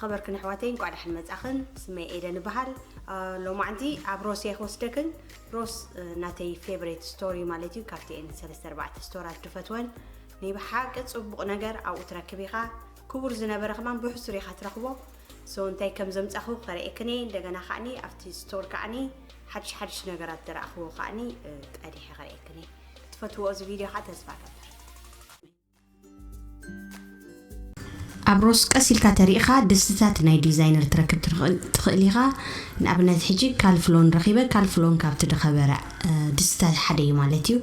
ኸበርክን ኣሕዋተይ፣ እንቋዕ ደሓን መጻኽን። ስመይ ኤደን እበሃል። ሎማዕንቲ ኣብ ሮስ እየ ክወስደክን። ሮስ ናተይ ፌቨሬት ስቶር እዩ ማለት እዩ። ካብቲ ኤን ሰለስተ ኣርባዕተ ስቶራት ድፈትወን። ናይ ብሓቂ ጽቡቕ ነገር ኣብኡ ትረክብ ኢኻ። ክቡር ዝነበረ ከማን ብሕሱር ኢኻ ትረኽቦ። ሶ እንታይ ከም ዘምጻኹ ከርእየክን እየ። እንደገና ከዓኒ ኣብቲ ስቶር ከዓኒ ሓድሽ ሓድሽ ነገራት ዝረኣኽዎ ከዓኒ ቀዲሐ ከርእየክን እየ። ክትፈትዎ እዚ ቪድዮ ከዓ ተስፋ እገብር። ኣብ ሮስ ቀስ ኢልካ ተሪእኻ ድስትታት ናይ ዲዛይነር ትረክብ ትኽእል ኢኻ። ንኣብነት ሕጂ ካልፍሎን ረኺበ፣ ካልፍሎን ካብቲ ዝኸበረ ድስትታት ሓደ እዩ ማለት እዩ።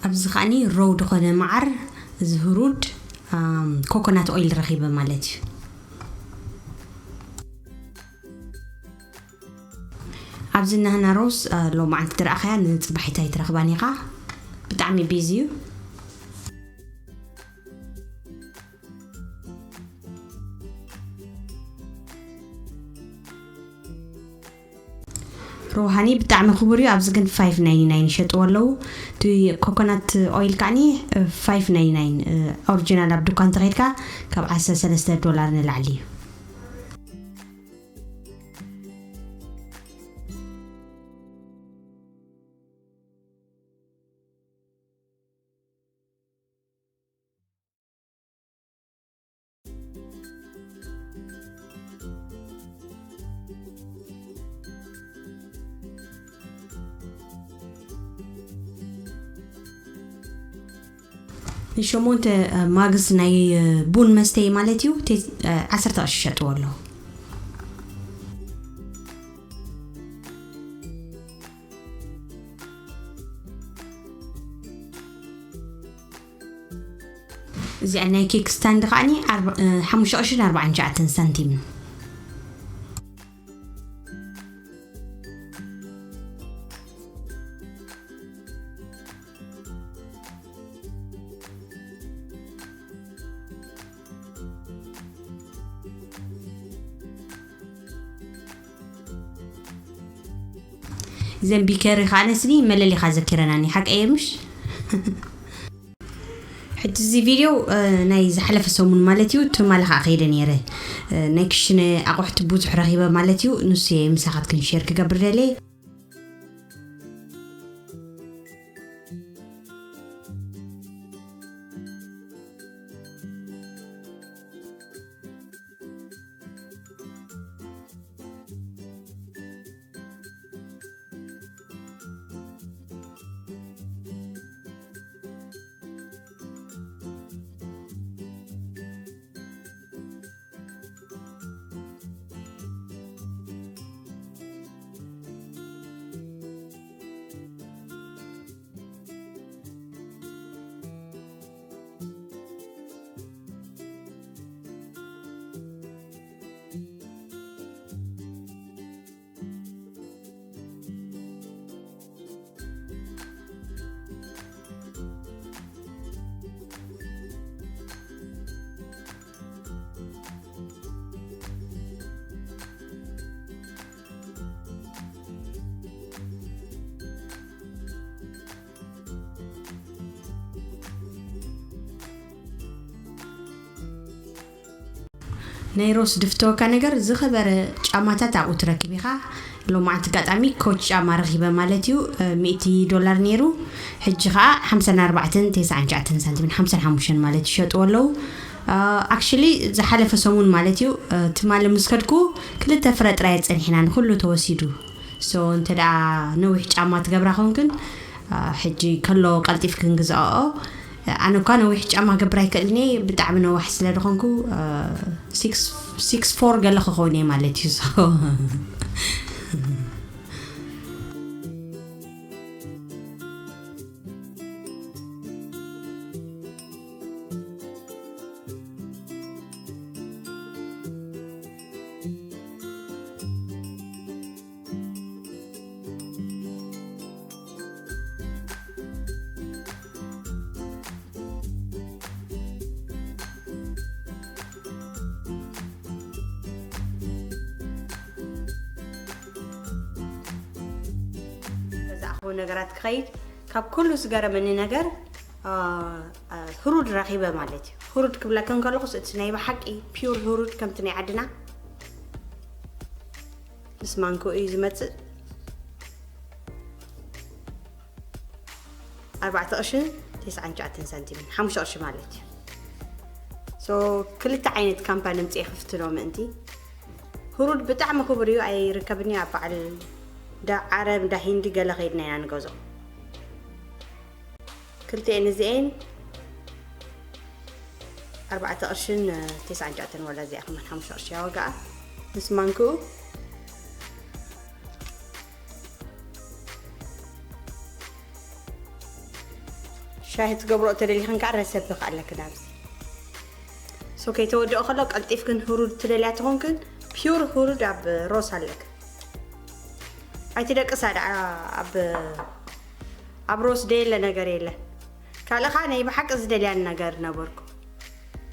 ኣብዚ ከዓኒ ሮው ዝኾነ መዓር፣ እዚ ህሩድ ኮኮናት ኦይል ረኺበ ማለት እዩ። ኣብዚ ናህና ሮስ ሎማዓንቲ ትረኣኸያ ንፅባሒታይ ትረኽባን ኢኻ። ብጣዕሚ ቢዚ እዩ። ሮሃኒ ብጣዕሚ ክቡር እዩ። ኣብዚ ግን ፋይቭ ናይንቲ ናይን ይሸጥዎ ኣለዉ። እቲ ኮኮናት ኦይል ከዓኒ ፋይቭ ናይንቲ ናይን፣ ኦሪጂናል ኣብ ድኳን ተኸይድካ ካብ ዓሰርተ ሰለስተ ዶላር ንላዕሊ እዩ። ንሸሞንተ ማግስ ናይ ቡን መስተይ ማለት እዩ። ዓሰርተ ቅርሺ ይሸጥዎ ኣለዉ። እዚኣ ናይ ኬክ ስታንድ ከዓኒ ሓሙሽተ ቅርሽን ኣርባዓን ትሽዓተን ሳንቲምን። እዘን ቢከሪ ከዓነስኒ መለሊኻ ዘኪረናኒ ሓቀየ ምሽ? ሕጂ እዚ ቪድዮ ናይ ዝሓለፈ ሰሙን ማለት እዩ። ትማሊ ከዓ ከይደ ነይረ። ናይ ክሽነ ኣቑሑት ብዙሕ ረኺበ ማለት እዩ። ንሱ እየ ምሳኻትክን ሼር ክገብር ደልየ። ናይ ሮስ ድፍተወካ ነገር ዝኸበረ ጫማታት ኣብኡ ትረክብ ኢኻ። ሎማዓንቲ ኣጋጣሚ ኮች ጫማ ረኺበ ማለት እዩ። ሚእቲ ዶላር ነይሩ፣ ሕጂ ኸዓ ሓምሳን ኣርባዕተን ተስዓን ትሽዓተን ሳንቲምን ሓምሳን ሓሙሽተን ማለት ይሸጥዎ ኣለዉ። ኣክሽሊ ዝሓለፈ ሰሙን ማለት እዩ። ትማሊ ምስ ከድኩ ክልተ ፍረ ጥራይ ጸኒሕና ንኩሉ ተወሲዱ። ሶ እንተ ደኣ ነዊሕ ጫማ ትገብራ ኮንክን ሕጂ ከሎ ቀልጢፍክን ግዛኦ። ኣነ እኳ ነዊሕ ጫማ ገብር ኣይክእልን እየ፣ ብጣዕሚ ነዋሕ ስለ ዝኾንኩ ሲክስ ፎር ገለ ክኸውን እየ ማለት እዩ። ሶ ገዛእኹዎ ነገራት ክኸይድ ካብ ኩሉ ዝገረመኒ ነገር አ፣ አ፣ ህሩድ ረኺበ ማለት እዩ። ህሩድ ክብለክን ከለኹስ እቲ ናይ ብሓቂ ፒውር ህሩድ ከምቲ ናይ ዓድና ምስ ማንኮ እዩ ዝመጽእ። ኣርባዕተ ቅርሽን ተስዓን ትሽዓተን ሳንቲምን ሓሙሽተ ቅርሺ ማለት እዩ። ሶ ክልተ ዓይነት ካምፓኒ ምጽኤ ክፍትኖ ምእንቲ። ህሩድ ብጣዕሚ ክቡር እዩ፣ ኣይርከብን እዩ። ኣብ በዓል እንዳ ዓረብ እንዳ ሂንዲ ገለ ከይድና ኢና ንገዝኦ። ክልቲኤን እዚኤን ኣርባዕተ ቅርሽን ተስዓን ትሽዓተን ዋላ እዚኣ ከማን ሓሙሽተ ቅርሺ እያ ዋጋኣ ምስ ማንክኡ። ሻሂ ትገብሮ ተደሊኽን ከዓ ረሰፕ ኣለክን ኣብዚ። ሶ ከይተወድኦ ከሎ ቀልጢፍክን ህሩድ ትደልያ ትኾንክን ፒውር ህሩድ ኣብ ሮስ ኣለክን። ኣይትደቅሳ ደኣ ኣብ ኣብ ሮስ ደየለ ነገር የለ። ካልእ ኸዓ ናይ ብሓቂ ዝደልያን ነገር ነበርኩ።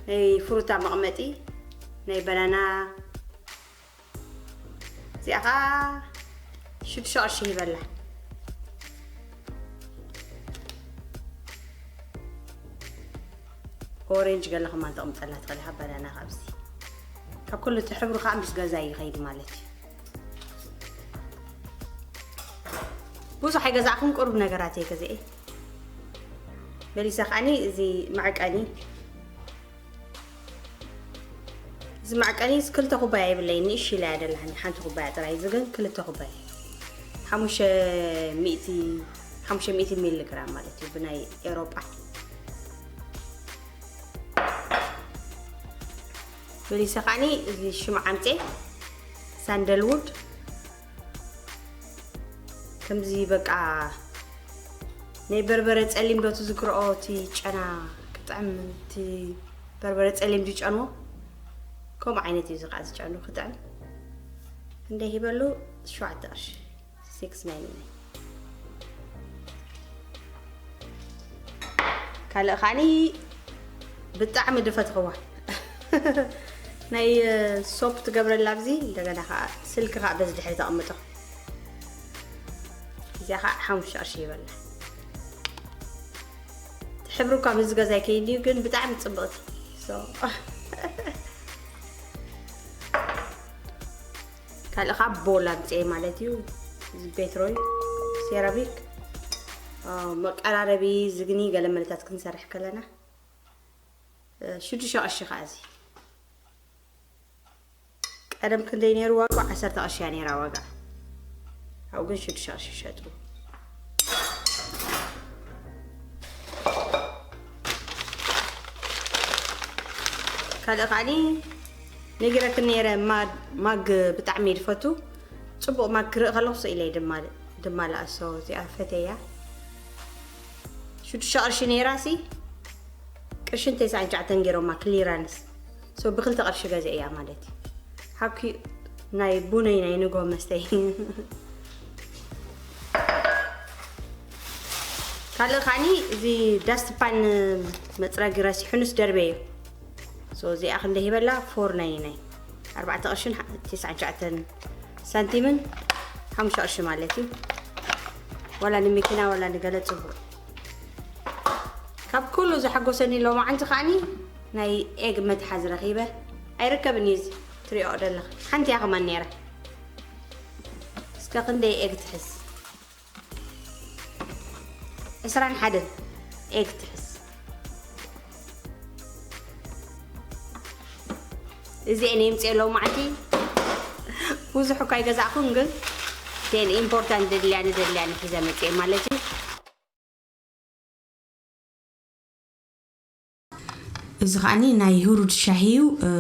ናይ ፍሩታ መቕመጢ፣ ናይ በናና፣ እዚኣ ኸዓ ሽዱሽተ ቅርሺ ሂበላ። ኦሬንጅ ገለ ከማን ተቕምጠላ ትኽእል ኢኻ፣ በናና ካብዚ። ካብ ኩሉ እቲ ሕብሩ ኸዓ ምስ ገዛ ይኸይድ ማለት እዩ። ብዙሕ ኣይገዛእኹን፣ ቁሩብ ነገራት እየ ገዚኤ። መሊሰ ከዓኒ እዚ መዕቀኒ፣ እዚ መዕቀኒ እዚ ክልተ ኩባያ ይብለይ፣ ንእሽ ኢላ እያ ደላሃኒ፣ ሓንቲ ኩባያ ጥራይ፣ እዚ ግን ክልተ ኩባያ። ሓሙሽተ ሚእቲ፣ ሓሙሽተ ሚእቲ ሚሊ ግራም ማለት እዩ፣ ብናይ ኤውሮጳ። መሊሰ ከዓኒ እዚ ሽምዓ ኣምፅኤ፣ ሳንደልውድ። ከምዚ በቃ ናይ በርበረ ጸሊም ዶ ትዝክርኦ? እቲ ጨና ክጥዕም፣ እቲ በርበረ ጸሊም ዝጨንዎ፣ ከምኡ ዓይነት እዩ እዚ ኸዓ ዝጨኑ ክጥዕም። ክንደይ ሂበሉ? ሸውዓተ ቅርሺ፣ ሲክስ ናይንቲ ናይን። ካልእ ኸዓኒ ብጣዕሚ ድፈትኽዋ ናይ ሶፕ ትገብረላ ኣብዚ፣ እንደገና ኸዓ ስልኪ ኸዓ በዚ ድሕሪ ተቐምጦ። እዚኣ ኸዓ ሓሙሽተ ቅርሺ ይበላ። እቲ ሕብሪ እኳ ምስዚ ገዛ ኣይከይድን እዩ፣ ግን ብጣዕሚ ጽብቕቲ። ሶ፣ ካልእ ካብ ቦል ኣምፅኤ ማለት እዩ። እዚ ቤትሮይ ሴራሚክ፣ አ፣ መቀራረቢ ዝግኒ ገለ መለታት ክንሰርሕ ከለና፣ እ፣ ሽዱሽተ ቅርሺ ኸዓ እዚ። ቀደም ክንደይ ነይሩ ዋጋ? ዓሰርተ ቅርሺ እያ ነይራ ዋጋ። ኣብኡ ግን ሽዱሽተ ቅርሺ ይሸጡ። ካልእ ከዓኒ ነጊረክን ነይረ፣ ማ-፣ ማግ ብጣዕሚ እየ ዝፈቱ። ጽቡቕ ማግ ክርኢ ከለኹ ስኢለ ድማ፣ ድማ ለኣሶ እዚኣ ፈተያ። ሽዱሽተ ቅርሺ ነይራ ሲ፣ ቅርሽን ተስዓን ትሽዓተን ገይሮማ ክሊራንስ። ሶ ብክልተ ቅርሺ ገዚአ እያ ማለት እዩ። ሓኪ ናይ ቡነይ ናይ ንጎ መስተይ። ካልእ ከዓኒ እዚ ዳስት ፓን መፅረጊ ረሲሑንስ ደርበዮ። ሶ እዚኣ ክንደ ሂበላ? ፎር ናይንቲ ናይን፣ ኣርባዕተ ቅርሽን ሓ-፣ ትስዓን ትሽዓተን ሳንቲምን ሓሙሽተ ቅርሺ ማለት እዩ። ዋላ ንመኪና ዋላ ንገለ ጽቡቕ። ካብ ኩሉ ዘሐጎሰኒ ሎማዓንቲ ከዓኒ ናይ ኤግ መትሓዚ ረኺበ። ኣይርከብን እዩ እዚ ትሪኦ ዘለኺ። ሓንቲ እያ ከማን ነይራ። እስከ ክንደይ ኤግ ትሕዝ? ዕስራን ሓደን ኤግ ትሕዝ። እዚአን የምፅኤ ሎማዕቲ። ብዙሕ እኳ ኣይገዛእኩን፣ ግን ቴን ኢምፖርታንት ደድልያኒ ደድልያኒ ሒዘ መፅኤ ማለት እዩ። እዚ ከዓኒ ናይ ህሩድ ሻሂ እዩ። እ፣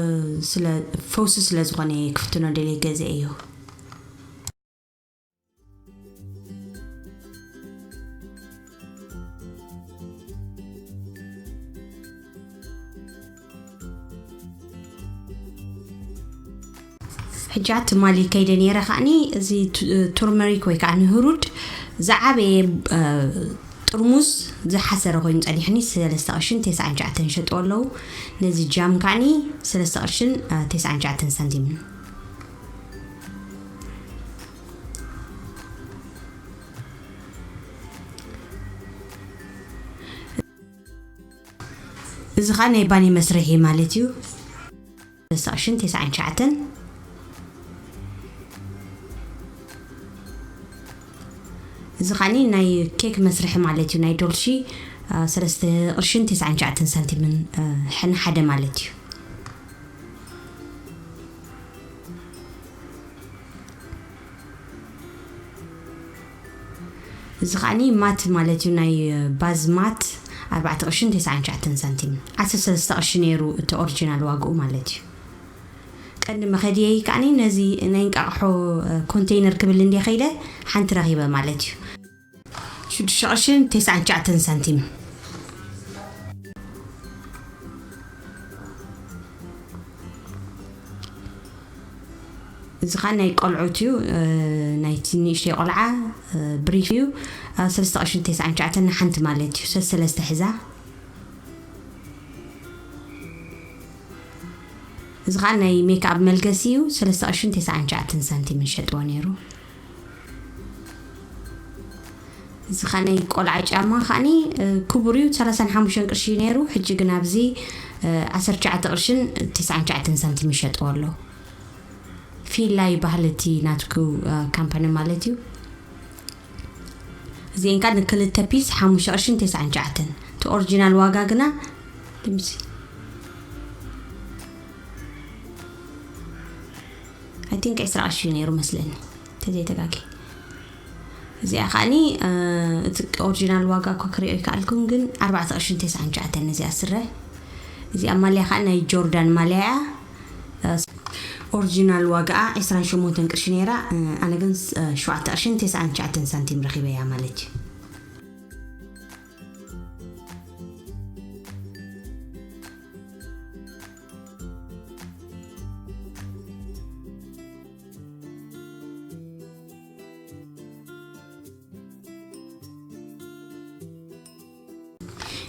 ስለ ፈውሲ ስለ ዝኾነ እየ ክፍትኖ ደልየ ገዘ እዩ። ሕጂ ትማሊ ከይደ ነይረ ከዓኒ እዚ ቱ-፣ ቱርመሪክ ወይ ከዓ ንህሩድ ዝዓበየ፣ እ፣ ጥርሙዝ ዝሓሰረ ኮይኑ ጸኒሕኒ ሰለስተ ቅርሽን ተስዓን ትሽዓተን ይሸጥዎ ኣለዉ። ነዚ ጃም ከዓኒ ሰለስተ ቅርሽን፣ እ፣ ተስዓን ትሽዓተን ሳንቲምን። እዚ ኸዓ ናይ ባኒ መስርሒ ማለት እዩ። ሰለስተ ቅርሽን ተስዓን ትሽዓተን። እዚ ኸዓኒ ናይ ኬክ መስርሒ ማለት እዩ። ናይ ዶልሺ፣ አ፣ ሰለስተ ቅርሽን ተስዓን ትሽዓተን ሳንቲምን፣ አ፣ ሕን ሓደ ማለት እዩ። እዚ ኸዓኒ ማት ማለት እዩ፣ ናይ ባዝ ማት ኣርባዕተ ቅርሽን ተስዓን ትሽዓተን ሳንቲም፣ ዓሰርተ ሰለስተ ቅርሺ ነይሩ እቲ ኦሪጂናል ዋግኡ ማለት እዩ። ቀንዲ መኸድየይ ከዓኒ ነዚ ናይ እንቃቕሖ ኮንቴይነር ክብል እንድየ ከይደ ሓንቲ ረኺበ ማለት እዩ። ሽዱሽተ ቅርሽን ተስዓን ትሽዓተን ሳንቲም። እዚ ኸዓ ናይ ቆልዑት እዩ፣ እ፣ ናይቲ ንእሽተይ ቆልዓ፣ እ፣ ብሪፍ እዩ። እ፣ ሰለስተ ቅርሽን ተስዓን ትሽዓተን ንሓንቲ ማለት እዩ። ሰለስተ ሒዛ። እዚ ኸዓ ናይ ሜክኣፕ መልገሲ እዩ። ሰለስተ ቅርሽን ተስዓን ትሽዓተን ሳንቲም ይሸጥዎ ነይሩ። እዚ ኸዓ ናይ ቆልዓ ጫማ ኸዓኒ፣ እ፣ ክቡር እዩ፣ ሰላሳን ሓሙሽተን ቅርሺ እዩ ነይሩ። ሕጂ ግን ኣብዚ፣ እ፣ ዓሰርተ ትሽዓተ ቅርሽን ተስዓን ትሽዓተን ሳንቲም ይሸጥዎ ኣሎ። ፊላ ይበሃል እቲ ናትኩ፣ እ፣ ካምፓኒ ማለት እዩ። እዚኤን ከኣ ንክልተ ፒስ ሓሙሽተ ቅርሽን ተስዓን ትሽዓተን። እቲ ኦሪጂናል ዋጋ ግና፣ let me see። I think ዕስራ ቅርሺ እዩ ነይሩ መስለኒ፣ ተዘይተጋጊ። እዚኣ ከዓኒ፣ እ፣ እቲ ኦሪጂናል ዋጋ እኳ ክሪኦ ይከኣልኩም፣ ግን ኣርባዕተ ቅርሽን ተስዓን ትሽዓተን እዚኣ ስረ። እዚኣ ማልያ ከኣ ናይ ጆርዳን ማልያ እያ። እ፣ ኦሪጂናል ዋጋኣ ዕስራን ሸሞንተን ቅርሺ ነይራ። እ፣ ኣነ ግን ስ-፣ እ፣ ሸውዓተ ቅርሽን ተስዓን ትሽዓተን ሳንቲም ረኺበያ ማለት እዩ።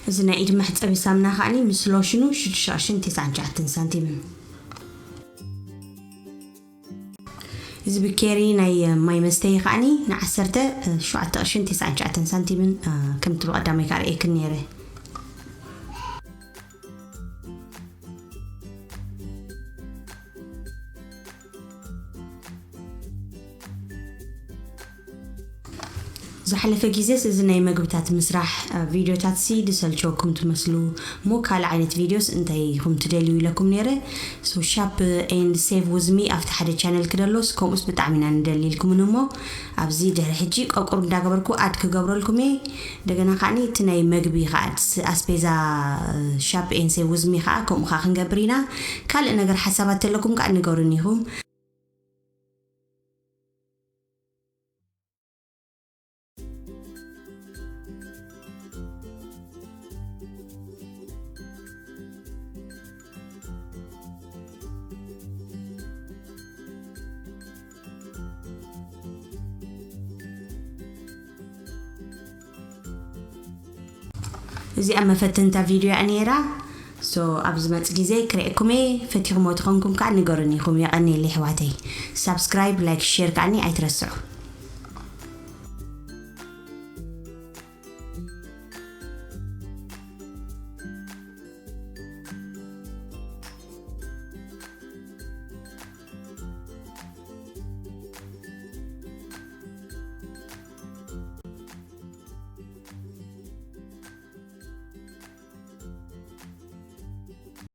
እዚ ናይ ኢድ መሕጸቢ ሳምና ከዓኒ ምስ ሎሽኑ ሽዱሽተ ቅርሽን ተስዓን ትሽዓተን ሳንቲምን። እዚ ብኬሪ ናይ ማይ መስተይ ከዓኒ ንዓሰርተ፣ ሸውዓተ ቅርሽን ተስዓን ትሽዓተን ሳንቲምን፣ ከምቲ ብቐዳማይ ከኣ ርእየክን ነይረ። ዝሓለፈ ግዜስ እዚ ናይ መግብታት ምስራሕ፣ እ፣ ቪድዮታት ሲ ዝሰልቸወኩም ትመስሉ። እሞ ካልእ ዓይነት ቪድዮስ እንታይ ኢኹም ትደልዩ ኢለኩም ነይረ። So shop and save with me ኣብቲ ሓደ ቻነል ክደሎስ ከምኡስ ብጣዕሚ ኢና ንደሊ ኢልኩምን እሞ ኣብዚ ድሕሪ ሕጂ ቆቁር እንዳገበርኩ ኣድ ክገብረልኩም እየ። እንደገና ከዓኒ እቲ ናይ መግቢ ከኣ ስ-፣ ኣስቤዛ፣ እ፣ shop and save with me ከኣ ከምኡ ከኣ ክንገብር ኢና። ካልእ ነገር ሓሳባት ተለኩም ከኣ ንገሩኒ ኢኹም። እዚኣ መፈተንታ ቪድዮ እያ ነይራ። So፣ ኣብ ዝመጽእ ግዜ ክርእየኩም እየ። ፈቲኹሞ ተኾንኩም ከኣ ንገሩኒ ኢኹም። የቐንየለይ ኣሕዋተይ። ሳብስክራይብ፣ ላይክ፣ ሼር ከኣኒ ኣይትረስዑ።